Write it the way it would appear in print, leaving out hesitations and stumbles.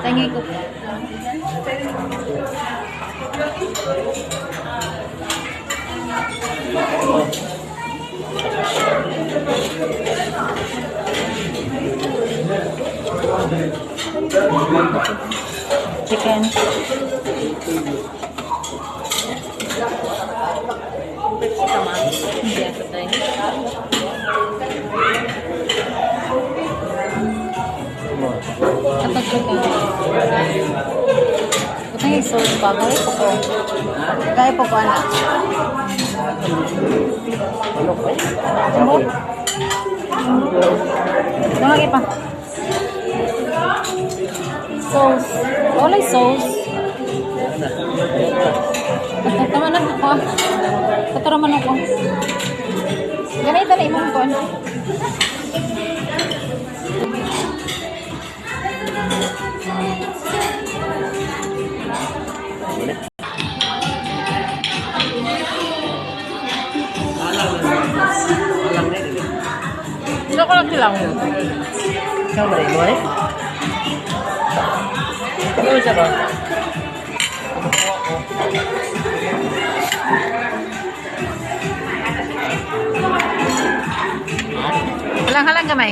Tangi ko. Chicken. Hindi ako tayo. Kapag ka. Butang yung sauce pa. Kaya po ko. Kaya po ko, anak. Ano? Lagi pa. Sauce. Walay sauce. Tama na ako. Katara man ako. Ganay dali imong kuan. Alang na dili. Ito ko lang sila. Ikaw ba rin mo eh? Ano siya ba? Halang-halang gamay.